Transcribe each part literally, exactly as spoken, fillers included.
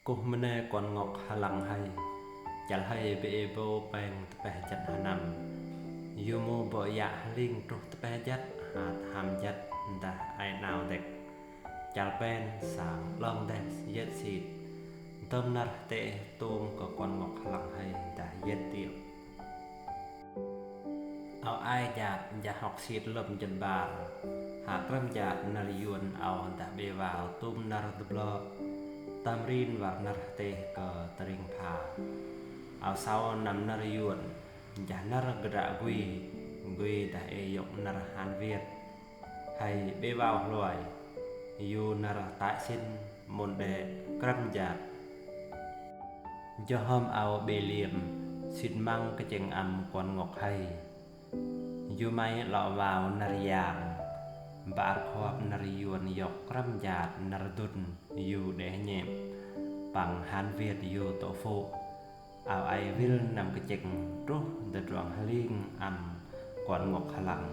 Kuh mne Kuan Ngok Hlang Hei. Chal hei bê ê bô peng tpeh jat hanam. Yu mu bô yă hling truh tpeh jat, hat ham jat dah ai nau dek. Chal pen sang long deh yet sit. Dơm nar htê tum kơ Kuan Ngok Hlang Hei dah yet tiêp. Ao ai jat jah hok sit lơm jat bar. Ha krăm jat nar Yuôn ao dah bê wao tum nar dblơ. Tam rin war nar htê kơ tring pha. Ao sau nam nar Yuôn, jah nar gdra gui, gui dah ê yŏk nar han Việt. Hei bê wao hluai, yu nar tai sin môn đe krăm jat. Jơhơm ao bê liêm, sit măng kcheng am Kuan Ngok Hei. Yu mai lŏ wao nar yang, bar khop nar Yuôn yŏk krăm jat nar dŭn, yu đe hñêm, păng han Việt yu tŏ phŭ. Ao ai wil năm kcheng truh dơdruang hling am Kuan Ngok Hlang.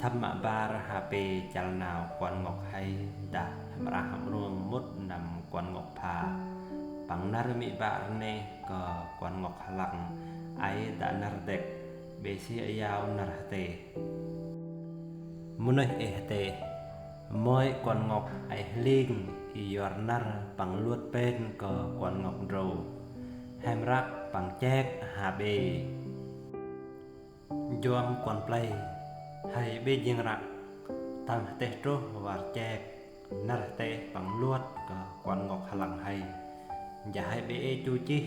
Thăm mă bar ha pê chal nao Kuan Ngok Hei dah hmrah hmruang mŭt năm Kuan Ngok Pha. Păng nar mĭ ba rnê kơ Kuan Ngok Hlang ai dah nar dek, bê si yao nar htê. Mnuih ê htê, mơi Kuan Ngok ai hling i yor nar păng luôt pen kơ Kuan Ngok Drô. Hem răk păng chek ha bê. Juam Kuan Plei, hei bê jing răk, tam htê truh war chek, nar htê păng luôt kơ Kuan Ngok Hlang Hei. Jah hei bê ê chu chih,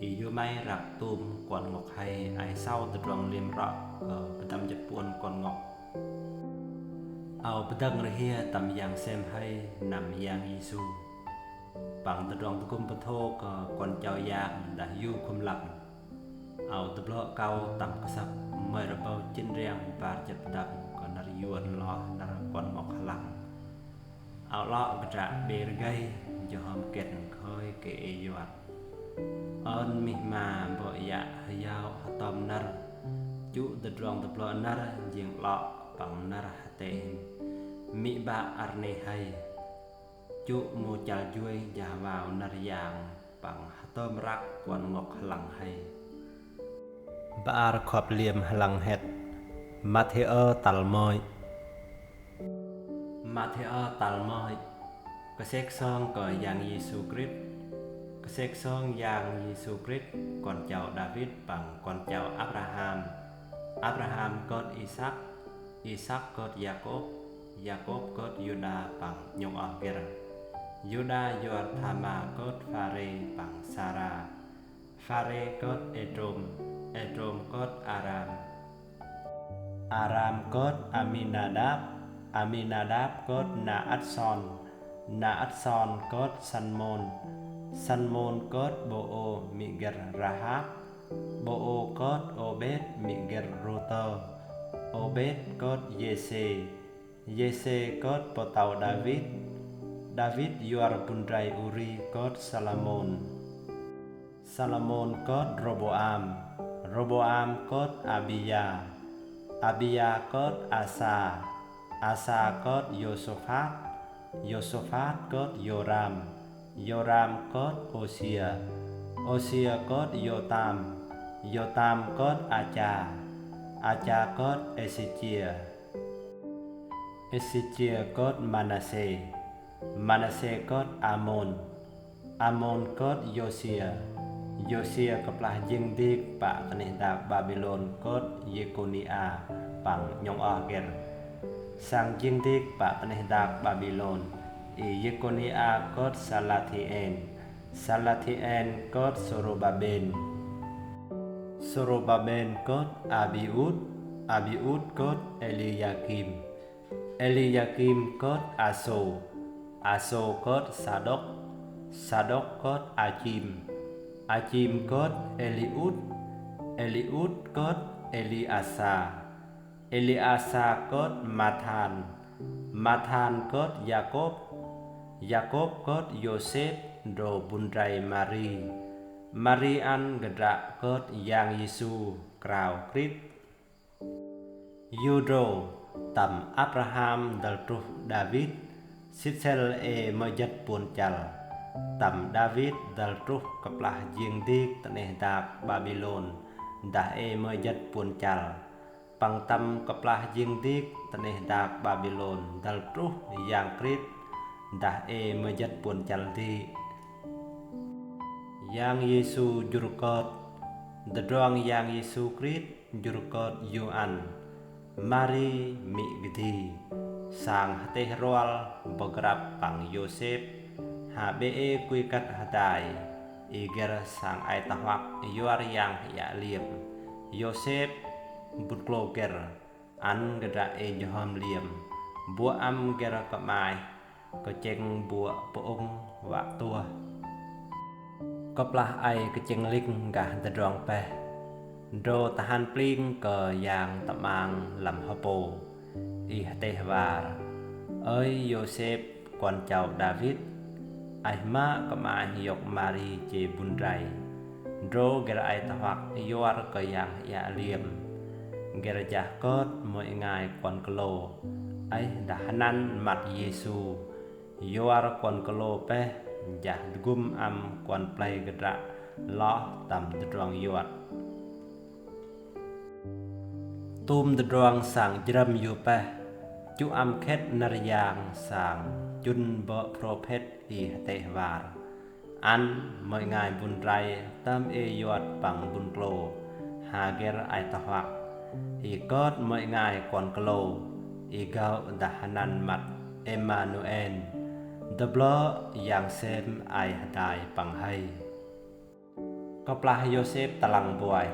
i yu mai răk tum Kuan Ngok Hei ai sau dơdruang liêm rŏ kơ pơdăm jăt puăn Kuan Ngok. Ao pơdơ̆ng rhiê tăm yang sem hei năm Yang Yêsu. Păng dơdruang dơgŭm bơthô kơ Kuan Chao Yang dah yu khŭm lăm. Ao dơblŏ kâu tăm ksăp mơi rbâu jin riăng bar jăt pơdăm kơ nar Yuôn loh nar Kuan Ngok Hlang. Ao lŏ kdra bê rgei, jơhơm ken khơi kơ ê yuan. Ơn mih ma bŏ yă hơyâo hơtơm năr, čŭ dơdruang dơblŏ năr jing lŏ păng năr hơtê hĭn. Mĭ bă arnê hei. Čŭ mô čal juê jah wao năr yang păng hơtơm răk Kuan Ngŏk Hlăng Hei. Bar khŏp liêm hlăng het. Matthêô tal mơi. Matthêô tal mơi. Ksêk song kơ Yang Yêsu Krist. Ksêk song Yang Yêsu Krist, Kon Čao Đawit păng Kon Čao Abraham. Abraham kơt Isak, Isak kơt Yakôb, Yakôb kơt Yuđa păng nhŏng oh gĭr. Yuđa yuar Thama kơt Pharê păng Sara. Pharê kơt Êdrôm, Êdrôm kơt Aram, Aram kơt Aminadap, Aminadap kơt Naatson, Naatson kơt Salmôn, Salmôn kơt Bôô mĭ gĭr Rahap, Bôô kơt Ôbêd mĭ gĭr Rutơ, Ôbêd kơt Yêsê, Yêsê kơt pơtâo Đawit, Đawit yuar bun rai Uri kơt Salômôn, Salômôn kơt Rôbôam, Rôbôam kơt Abiya, Abiya kơt Asa, Asa kơt Yôsôphat, Yôsôphat kơt Yôram, Yôram kơt Ôsia, Ôsia kơt Yôtam, Yôtam kơt Acha, Acha kơt Êsêkia, Êsêkia kơt Manasê, Manasê kơt Amôn, Amôn kơt Yôsia, Yôsia kơplah jing dik pă tơneh dak Babilôn kơt Yêkônia păng nhŏng oh gĭr. Sang jing dik pă tơneh dak Babilôn, Y-Yêkônia kơt Salathiên, Salathiên kơt Sôrôbabên, Sôrôbabên kơt Abiud, Abiud kơt Êliakim, Êliakim kơt Asô, Asô kơt Sadôk, Sadôk kơt Achim, Achim kơt Êliud, Êliud kơt Êliasa, Êliasa kơt Mathan, Mathan kơt Yakôb, Yakôb kơt Yôsêp drô bun rai Mari, Mari ăn kdră kơt Yang Yêsu krao Krist. Yu drô, tăm Abraham dăl truh Đawit, sĭt sel ê mơjăt puôn čăl. Tam Đawit dal truh kplah jing dik tneh dak Ƀaƀilôn, dah e mơ jăt puôn chal. Păng tam kplah jing dik tneh dak Ƀaƀilôn dal truh Yang Krist, dah e mơ jăt puôn chal dih. Yang Yêsu jur kơt. Tơdruang Yang Yêsu Krist jur kơt Yuăn, Mari mih kdi, sang hteh rual bơgrăp păng Yôsep, ha ƀe e kui kăt hơdai, i gir sang ai tơhuăk yuar yang hia liêm. Yôsep, bun klô gir, ăn kdra e jơhơm liêm, buă am gir kơmaih, kchĕng buă pŭng wa tuh. Kplah ai kchĕng lik gah tơdruang peh, drô tơhan pling kơ yang tơmang lăm hơpô, i hteh war: Ơi Yôsep, kuăn chau Đawit, aih mă kơmaih yŏk Mari che bun drai, drô gir ai tơhuăk yuar kơ yang hia liêm. Gir jah kơt mơi ngai kuăn klô, aih dah hơnăn măt Yêsu, yuar kuăn klô peh, jah dgŭm am kuăn plei kdra loh tam tơdruang yuăt. Tum tơdruang sang jrăm yu peh, čuh am khet năr yang sang čun bơ̆ prophet i hteh war. Ăn mơi ngai bun drai tơm e yuăt păng bun klô, ha gir ai tơhuăk. I kơt mơi ngai kuăn klô, i gơ̆ dah hơnăn măt Êmanuel, dơblơ̆ Yang Sem ai hơdai păng hei. Kơplah Yôsep tlang buaih,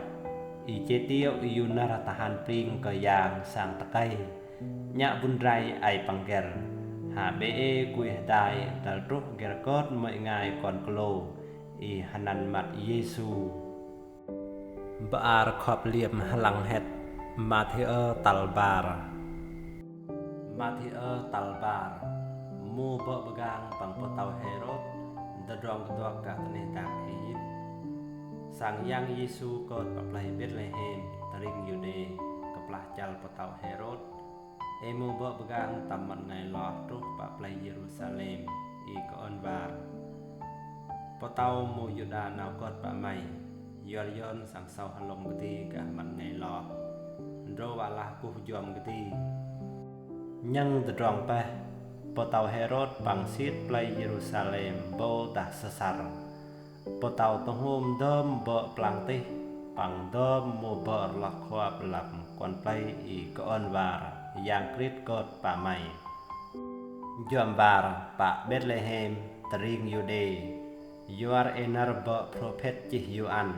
i che tiŏ yu năr tơhan pling kơ yang sang tơkai, ñă bun drai ai păng gir, ha ƀe e kui hơdai dăl truh gir kơt mơi ngai kuăn klô, i hơnăn măt Yêsu. Bar khŏp liêm hlăng het. Mathiơ tal bar. Mathiơ tal bar. Mu bơ̆ bơgang păng pơtâo Hêrôt, tơdruang kduak gah tơneh dang Êyip. Sang Yang Yêsu kơt pă plei Betlehem, tơring Yuđê, kơplah chăl pơtâo Hêrôt, e mu bơ̆ bơgang tăm măt ngai loh truh pă plei Yêrusalem, i kơon war: Pơtâo mu Yuđa nao kơt pă mei, yuar yơn sang sau hlŏng kdi gah măt ngai loh, drô wa lah kuh juăm kdi. Ñăng tơdruang peh, pơtâo Hêrôt păng sit plei Yêrusalem bô dah sơsăr. Pơtâo tơhum dơm bơ̆ plang tih, păng dơm mu bơ̆ rlak huăp lăm kuăn plei i kơon war Yang Krist kơt pă mei. Juăm war pă Betlehem, tơring Yuđê, yuar e năr bơ̆ prophet chih Yuăn: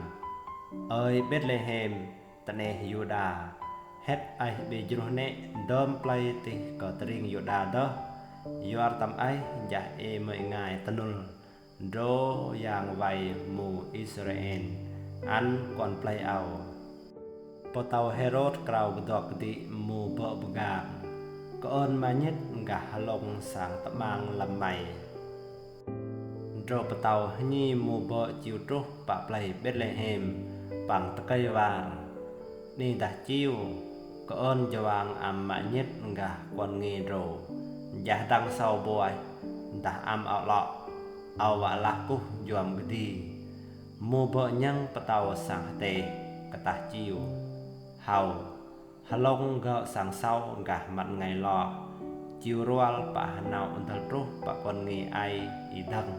Ơi Betlehem, tơneh Yuđa, het aih ƀe jruh nĕ dơm plei tih kơ tơring Yuđa dơh, yuar tăm aih jah e mơi ngai tơnul, drô yang wai mu Israel, ăn kuăn plei ao. Pơtâo Hêrôt krao kduak kdi mu bơ̆ bơgang, kơon ma ñit gah hlŏng sang tơmang lăm mei. Drô pơtâo hñi mu bơ̆ chiu truh pă plei Betlehem păng tơkai war: Ni dah chiu, kơon jơwang am ma ñit gah kuăn ngi drô, jah dang sau buaih, dah am ao lŏ, ao wa lah kuh juăm kdi. Mu bơ̆ ñăng pơtâo sang hteh, kơtah chiu: Hau, hlŏng gơ̆ sang sau gah măt ngai loh, chiu rual pă hnâo dăl truh pă kuăn ngi ai i dơ̆ng.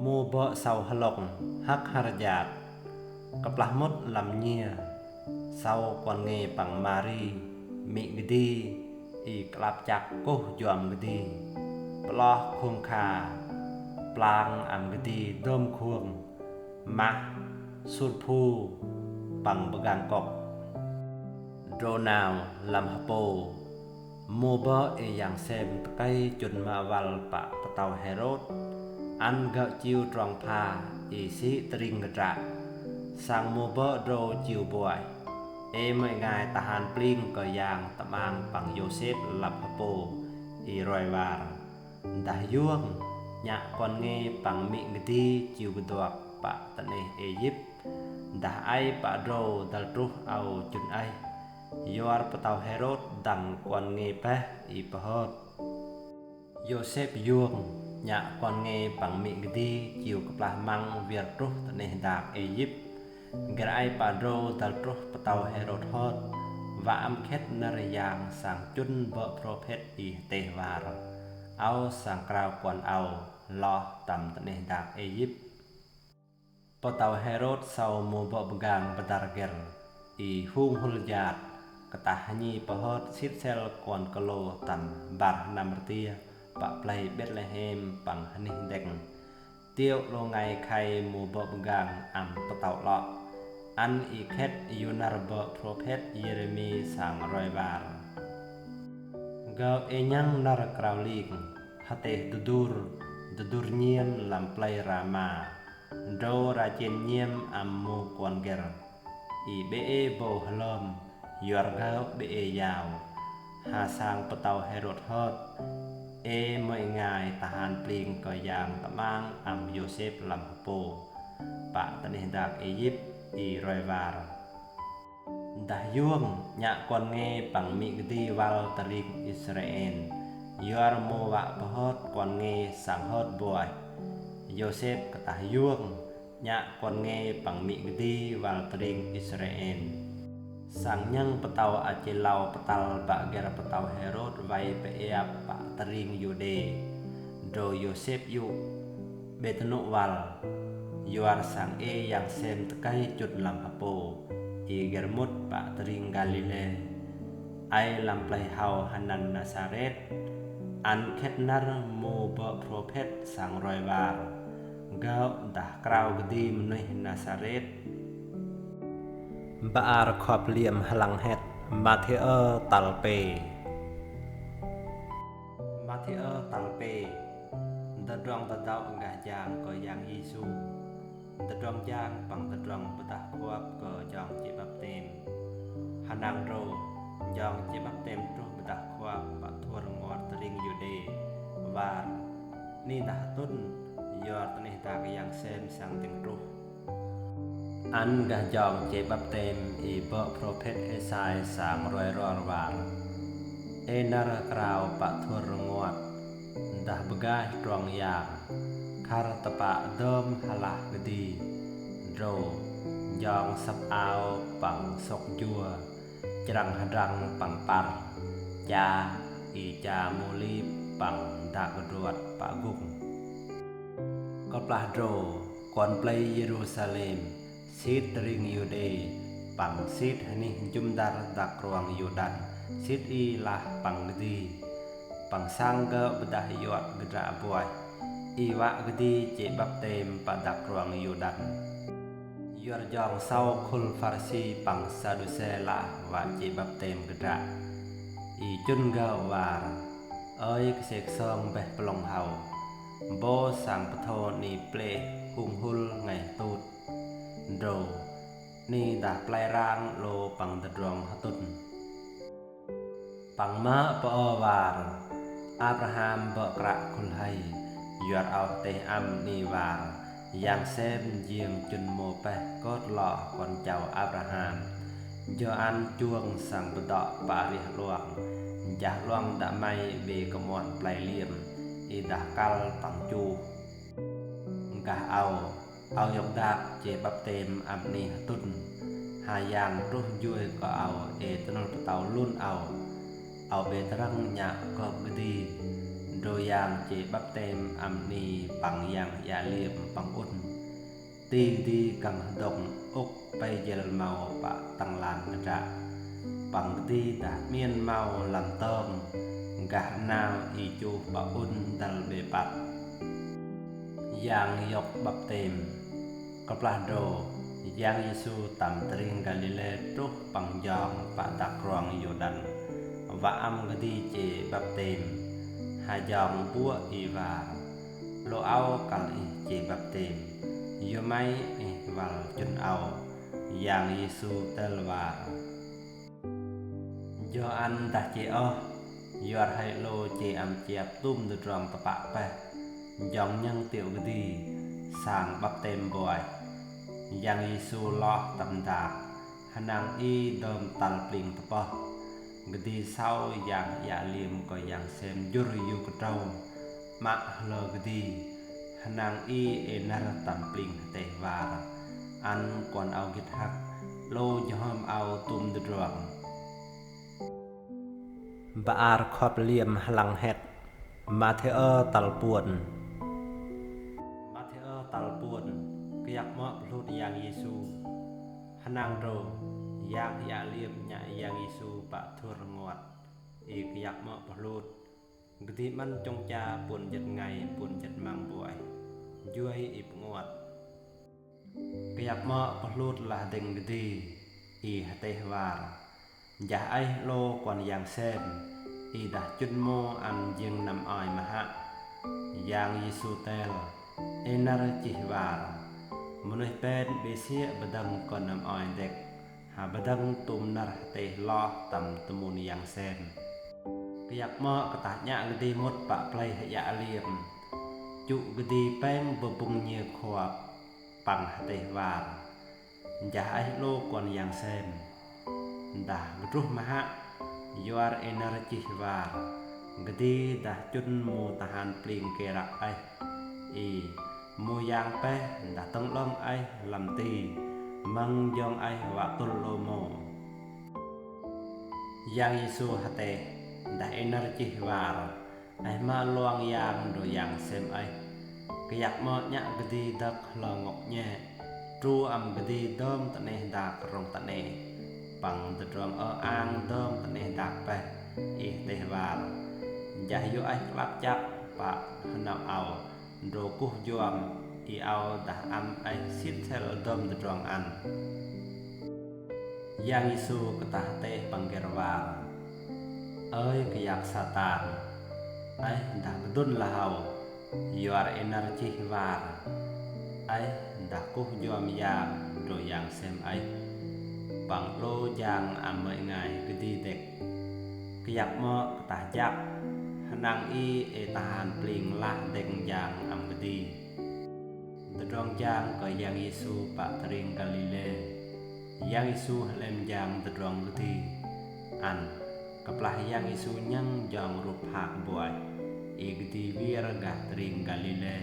Mu bơ̆ sau hlŏng hơ̆k hơr jat. Kơplah mŭt lăm ñia, sau kuăn ngi păng Mari mĭ kdi, i klap chak kuh juăm kdi, ploh khung kha, plang am kdi dơm khuông, mah, sur phu, păng bơgang kŏk. Drô nao lăm hơpô, mu bơ̆ i Yang Sem tơkai chun mă wăl pă pơtâo Hêrôt, ăn gơ̆ chiu trong pha i sĭ tơring kdra. Sang mu bơ̆ drô chiu buaih, e mơi ngai tơhan pling kơ yang tơmang păng Yôsep lăm hơpô, i ruai war: Dah yuang, ñă kuăn ngi păng mĭ kdi chiu kduak pă tơneh Êyip, dah ai pă drô dăl truh ao chun aih, yuar pơtâo Hêrôt dăng kuăn ngi peh i pơhơt. Yôsep yuang, Ña kuan nge păng mih kdi chiu kplah mang wiar truh tneh dak Êjip, gĭr ai pa drô dăl truh ptâu Hêrôt hot, wa am khet năr yang sang čŭn bơ̆ prophet i hteh war, ao sang krao kuan ao loh tăm tneh dak Êjip. Ptâu Hêrôt sau mô bơ̆ bgang bdar gĭr, i hung hŭl jat, ktah hñi pơhơt sĭt sel kuan klô tăm bar hnam rtia pă plei Betlêhem păng hnih dek. Tiŏ lô ngai khai mô bơ̆ bgang ăn ptâu lŏ, ăn i khet yu năr bơ̆ prophet Yêrêmi sang roi war. Gơ̆ êñăng năr krao ling, hteh ddur, ddur ñiêm lăm plei Rama, drô ra čên ñiêm am mô kuan gĭr. I bê ê bô hlơm, yuar gơ̆ bê ê yao. Ha sang ptâu Hêrôt hot, ê mơi ngai tahan pling kơ yang tmang am Yôsep lăm hpô, pă tneh dak Êjip i roi war. Dah yuôm, ña kuan nge păng mĭ kdi wăl tring Israel, yuar mô wă pơhot kuan nge sang hot buaih. Yôsep ktah yuôm, ña kuan nge păng mĭ kdi wăl tring Israel. Sang ñăng ptâu a či lao ptal bă gĭr ptâu Hêrôt wai pơiăp pă tring Yuđê, drô Yôsep yŭ, bê tnŭ wăl, yuar sang ê yang sem tkai čŭt lăm hpô, i gĭr mŭt pă tring Galilê. Ai lăm plei hau hơnăn Nasaret, ăn khet năr mô bơ̆ prophet sang roi war. Gơ̆ dah krao kdi mnuih Nasaret. Ba ar khop liêm hlăng het. Mathiơ tal pê. Mathiơ tal pê. Tơdrong tơdaŭ gah jang kơ Yang Yêsu. Tơdrong jang păng tơdrong pơdah khop kơ jong či baptem. Hơnang drô, jong či baptem truh pơdah khop pă thuơr rơngot tring Yuđê, war. Ni dah htŭn, yuar tneh dak yang sem sang tĭng truh. Ăn gah jong či baptem i bơ̆ prophet Êsai sang roi ror war. Ê năr krao pă thuơr rơngot, dah bơgaih trong yang, khăr tơpă dơm hlah kdi, drô, jong săp ao păng sŏk jua, chrăng hdrăng păng păr, cha, i cha mô lip păng dak kdruăt pă gŭng. Kơplah drô, kuan plei Yêrusalem, sĭt tring Yuđê, păng sĭt hnih jŭm dar dak ruang Yôrdan, sĭt i lah păng kdi. Păng sang gơ̆ bdah yuăt kdra buaih, i wă kdi či baptem pă dak ruang Yôrdan. Yuar jong sau khul Pharisi păng Sadusê lah wă či baptem kdra. I čŭn gơ̆ war, ơi kse ksong beh plŏng hau, bô sang pthô ni pleh hung hŭl ngai htut. Drô, ni dah plei rang lô păng tơdrong htŭn. Păng mă pơ-ơ war, Abraham bơ̆ kră khul hai, yuar ao hteh am ni war, yang sem jing čŭn mô peh kơt loh kuan čau Abraham. Jơ ăn chuong sang bơdŏ pă rih luang, jah luang dămai bê kmon plei liêm, i dah kăl păng čuh. Gah ao, ao yŏk dak či baptem am ni htŭn, ha yang truh jui kơ ao ê tnŭl ptâu lun ao. Ao bê trăng ñă kơp kdi, drô yang či baptem am ni păng yang êa liêm păng ŭn. Ti kdi kăng hdŏng ŭk pei jêl mâu pă tăng lan kdra. Păng kdi dah mĭn mâu lăm tơm, gah nao i čuh pă ŭn dăl bê păt. Yang yŏk baptem. Kơplah drô, Yang Yêsu tăm tring Galilê truh păng jong pă dak ruang Yôrdan, wă am kdi či baptem. Ha jong buă i war. Lô ao kăl ih či baptem, yua mei ih wăl čŭn ao. Yang Yêsu tơl war. Jơ ăn dah či oh, yuar hai lô či am čiap tum tơdrong tơpă peh, jong ñăng tiŏ kdi, sang baptem buaih. Yang Yêsu loh tăm dak, hơnăng i dơm tal pling tơpơh. Kdi sau yang êa liêm kơ yang sem jŭr yu kơtrâo, Mă hlo kdi, hnang i e nar tam pling hteh war, an kuan au git hak, lo jhom au tum dudruang. Ba-ar khop liam hlang het. Mathêô tal puon. Mathêô tal puon. Kyak mă phlŭt Yang Yêsu. Hnang drô, yang hia liam ña Yang Yêsu pă thur nguăt. I kyak mă phlŭt. Kdi măn čŏng ča puon jăt ngai puon jăt mang buai. Juai i pnguăt. Kyak mă phlŭt lah deng kdi, i hteh war. Jah aih lo kuan yang sem, i dah čŭn mo an jing năm oi mhă. Yang Yêsu tel, e nar čih war. Mnuih pen bê siă bdơ̆ng kơ năm oi dek, ha bdơ̆ng tum nar hteh hloh tam tmŭn yang sem. Kyak mă ktah ñă kdi mŭt pă plei hia liam. Čŭ kdi peng bơbŭng ñie khuap, păng hteh war. Jah aih lo kuan yang sem. Dah kdruh mhă, yuar e nar čih war. Kdi dah čŭn mu tahan pling kê răk aih. I, mu yang peh, dah tơng lŏng aih lăm ti. Mơ̆ng jong aih wă tŭl lo mo. Yang Yêsu hteh, dah e nar čih war. Aih mă luang yang dô yang sem aih. Kyak mă ñă kdi dăk hlo ngŏk ñĕ. Tru ăm kdi dơm tneh dak rŏng tneh. Păng dơdrong ơ ang dơm tneh dak peh. I hteh war. Jah yu aih klăp čăk pă hnăp au. Dô kuh juam i au dah ăm aih sĭt sel dơm dơdrong ăn. Yang Yêsu ktah hteh păng gĭr war. Ơi kyak Satan. Aih dah kdŭn lah au. Yuar e nar čih war. Aih dah kuh juam yang dô yang sem aih. Păng lo jang ăm mơi ngai kdi dek. Kyak mă ktah jak. Hnang i e tahan pling lah deng jang ăm kdi. Dơdrong jang kơ Yang Yêsu pă tring Galilê. Yang Yêsu hlem jang dơdrong kdi. Ăn, kplah Yang Yêsu ñăng jong rup hak buai. I kdi wir gah tring Galilê.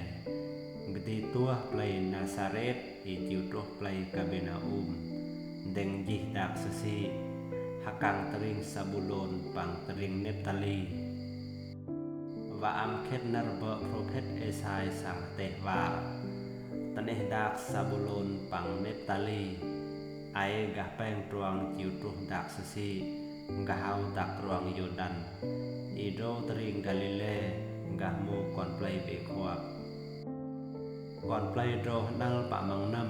Kdi tuh plei Nasaret, i tiu truh plei Kapernum. Deng jih dak sisi. Hkăng tring Sabulôn păng tring Neptali. Wa ăm khet nar bơ̆ prophet Êsai sang hteh war. Tneh dak Sabulôn păng Neptali. Ai gah peng truang tiu truh dak sisi. Gah hau dak truang Yôrdan. I dô tring Galilê. Gah mu kuan plei bê khuap. Kuan plei dô hnal pă măng nâm.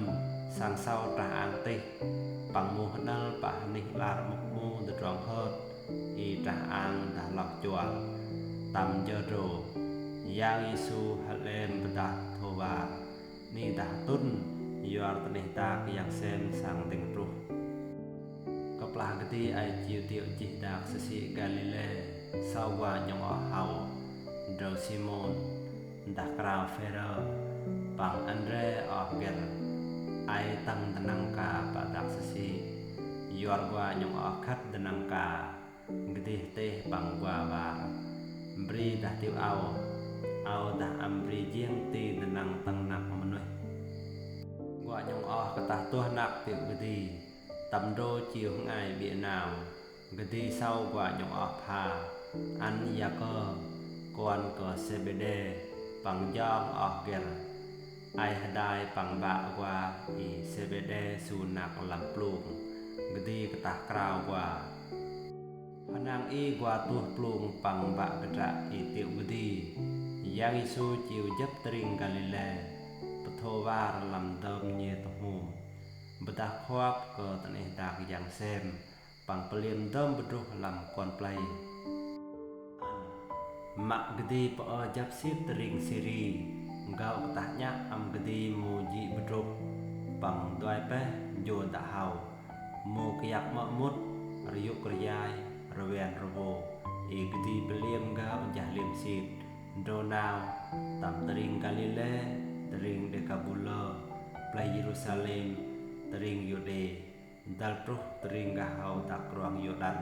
Sang sau trah ang tih. Păng mu hnal pă hnih lar mŭk mu dơdrong hơt. I trah ang dah lŏk čual. Tăm jơ dô. Yang Yêsu hlem bdah thô war. Ni dah tŭn, yuar tneh dak yang sem sang deng truh. Kplah kdi ai tiu tiŏ jih dak sisi Galilê, sau gua ñŏng oh hau. Dô Simôn. Dah krao Phêrô, păng Andrê oh gĭr, ai tăng dnăng ka pă dak sisi, yuar gua ñŏng oh khăt dnăng ka, kdi hteh păng gua war, bri dah tiŏ ao, ao dah ăm bri jing ti dnăng tăng năk mnuih. Gua ñŏng oh ktah tuh năk tiŏ kdi, tăm dô čiu hơngai bia nao, kdi sau gua ñŏng oh pha, ăn Yakơ, kuan kơ Sêbêdê, păng jong oh gĭr. Ai hơdai păng bă gua i Sêbêdê su năk lăm plung, kdi ktah krao gua. Hnang i gua tuh plung păng bă kdra i tiŏ kdi. Yang Yêsu čiu jăp tring Galilê, pthô war lăm dơm ñie thmu. Bdah khuap kơ tneh dak yang sem, păng pliem dơm bdruh lăm kuan plei. Mă kdi pơ-ơ jăp sĭt tring Siri, gao ktah ñă ăm kdi mu jĭ bdruh, păng duai peh jô dă hau. Mu kyak mă mŭt, rjuk rjai, rwen rwo, i kdi pliem gao jah liem sĭt, dô nao, tăm tring Galilê, tring Dekapulô, plei Yêrusalem, tring Yuđê. Dal truh tring gah hau dak kruang Yôrđan,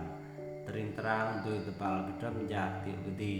tring trang dui dbal kdrăm jat tiŏ kdi.